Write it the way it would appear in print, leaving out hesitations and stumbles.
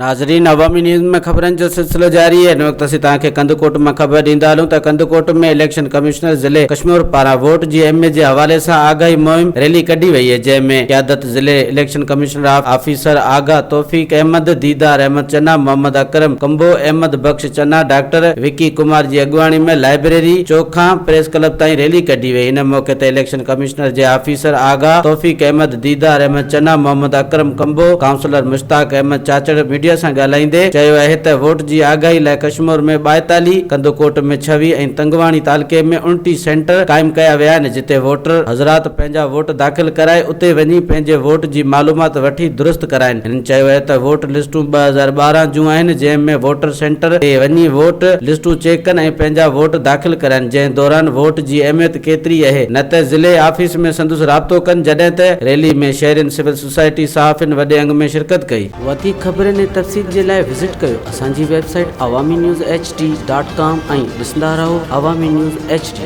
ناظرين عوامي نيوز ۾ خبرن جو سلسلو جاري آهي هن وقت اسين توهان کي ڪنڌڪوٽ مان خبر ڏيندا هلون ته ڪنڌڪوٽ ۾ اليڪشن ڪمشنر ضلعي ڪشمور پاران ووٽ جي اهميت جي حوالي سان آگاهي مهم ريلي ڪڍي وئي آهي جنهن ۾ قيادت ضلعي election commissioner officer Agha Taufiq Ahmed, Didar Ahmed Channa, Muhammad Akram Kamboh, Ahmed Bakhsh Channa, doctor Vicky Kumar جي اڳواڻي ۾ لائبريري چوڪ کان پريس ڪلب تائين ريلي ڪڍي وئي هن موقعي تي اليڪشن ڪمشنر جي آفيسر آغا توفيق احمد، ديدار احمد چنا، محمد اڪرم ڪمبوه، ڪائونسلر مشتاق احمد چاچڙ ميڊيا سان ڳالهائيندي چيو اهي ته ووٽ جي آگاهي لاء ڪشمور ۾ 42، ڪنڌڪوٽ ۾ 26 ۽ تنگواڻي تعلقي ۾ 29 سينٽر قائم ڪيا ويا آهن جتي ووٽر حضرات پنهنجا ووٽ داخل ڪرائي اتي وڃي پنهنجي ووٽ جي معلومات وٺي درست ڪرائين. هنن چيو اهي ته ووٽ لسٽون 2012 جون آهن جنهن ۾ ووٽر سينٽر تي وڃي ووٽ لسٽون چيڪ ڪن ۽ پنهنجا ووٽ داخل ڪرائين جنهن دوران ووٽ جي اهميت ڪيتري اهي نه ته ضلعي آفيس ۾ سندس رابطو ڪن جڏهن ته ريلي ۾ شهرين سول سوسائٽي صحافين وڏي انگ ۾ شرڪت ڪئي. وڌيڪ خبرن ۽ تفصيل جي لاء وزٽ ڪيو اسان جي website Awami news H D dot com ۽ ڏسندا رهو عوامي نيوز ايڇ ڊي.